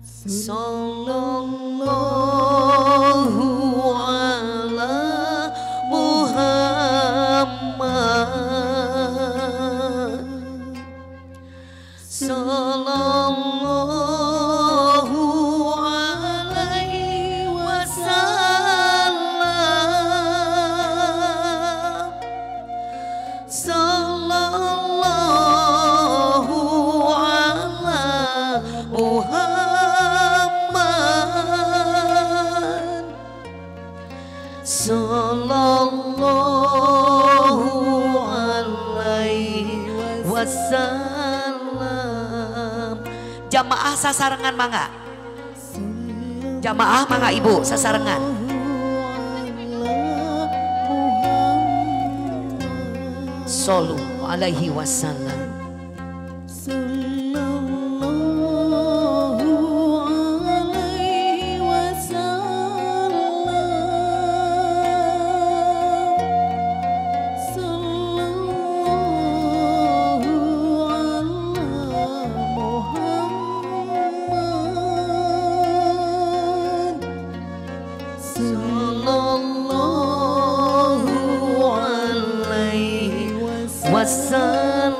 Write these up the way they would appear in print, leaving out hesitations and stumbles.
Sallallahu ala Muhammad. Sallallahu alaihi wasallam. Sallallahu ala Muhammad. Sallallahu alaihi wasallam. Jamaah sasarengan mangga. Jamaah mangga ibu sasarengan. Sallu alaihi wasallam. Wassalam.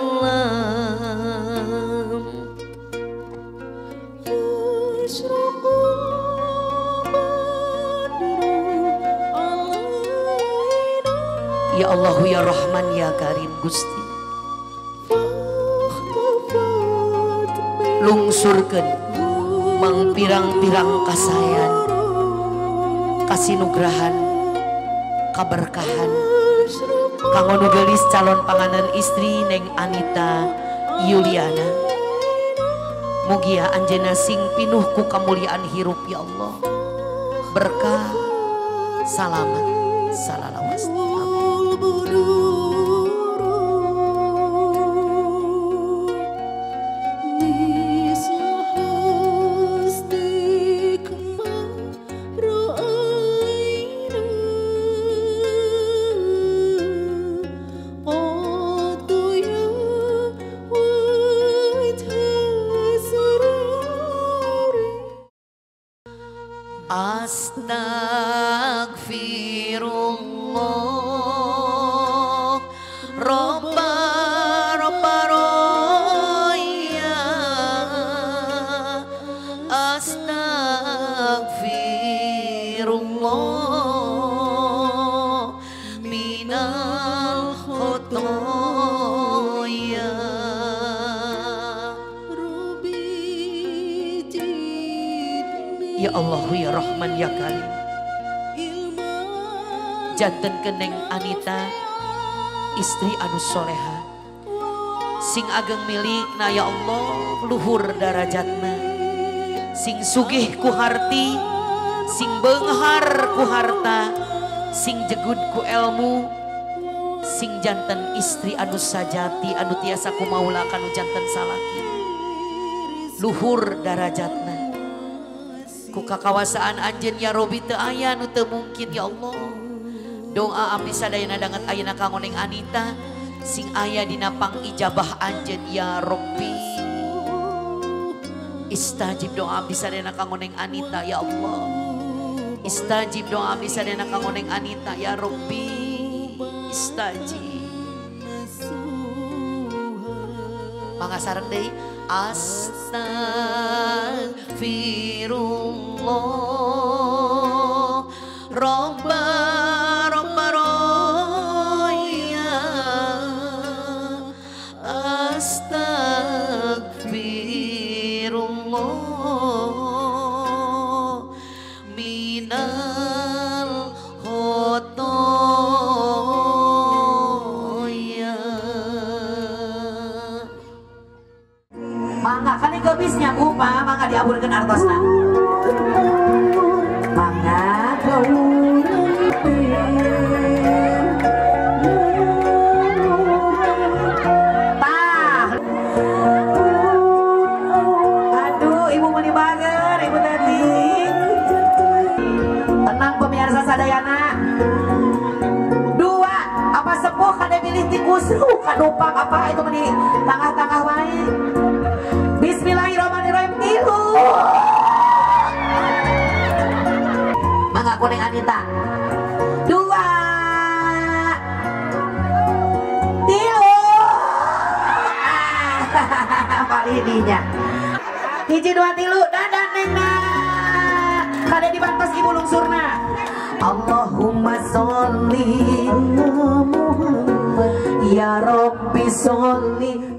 Ya Allah ya Rahman ya Karim Gusti, lungsurkeun mangpirang-pirang kasayan, kasinugrahan, kaberkahan kanggo nu geulis calon panganan istri Neng Anita Yuliana. Mugia anjeunna sing pinuh ku kamuliaan hirup ya Allah. Berkah, salamat, salalawas. Amin. Astagfirullah Robba Robba Roya. Astagfirullah minal khotoya. Ya Allah ya Rahman ya Karim, janten keneng Anita istri anu soleha, sing ageng milikna ya Allah luhur darajatna, sing sugih ku harti, sing beunghar ku harta, sing jegud ku elmu, sing janten istri anu sajati anu tiasa ku maula kanu janten salaki, luhur darajatna. Ku kakawasaan anjeun ya Robi teu aya nu teu mungkin ya Allah. Doa abdi sadayana danget ayeuna kanggo Neng Anita sing aya dina pangijabah anjeun ya Robbi. Istajib doa abdi sadayana kanggo Neng Anita ya Allah. Istajib doa abdi sadayana kanggo Neng Anita ya Robbi. Istajib. Mangga sareng deui. Astagfirullah Robba Robba Roya. Astagfirullah minal khotoya. Mangga kali gebisnya Bu, Pak, mangga diaburkeun artosna. Mangga. Tah. Aduh, Ibu meuni bager, Ibu tadi. Tenang pemirsa sadayana. Dua, apa sepuh kade milih tikus, kadupak apa itu meuni tangah-tangah wae. Bismillahirrahmanirrahim. Tilu. Anita. 2 3. Palidinya. 1 2 3 dadah Neng na. Kade dibantos ibu lungsurna. Allahumma sholli ala Muhammad ya Rabbi sholli.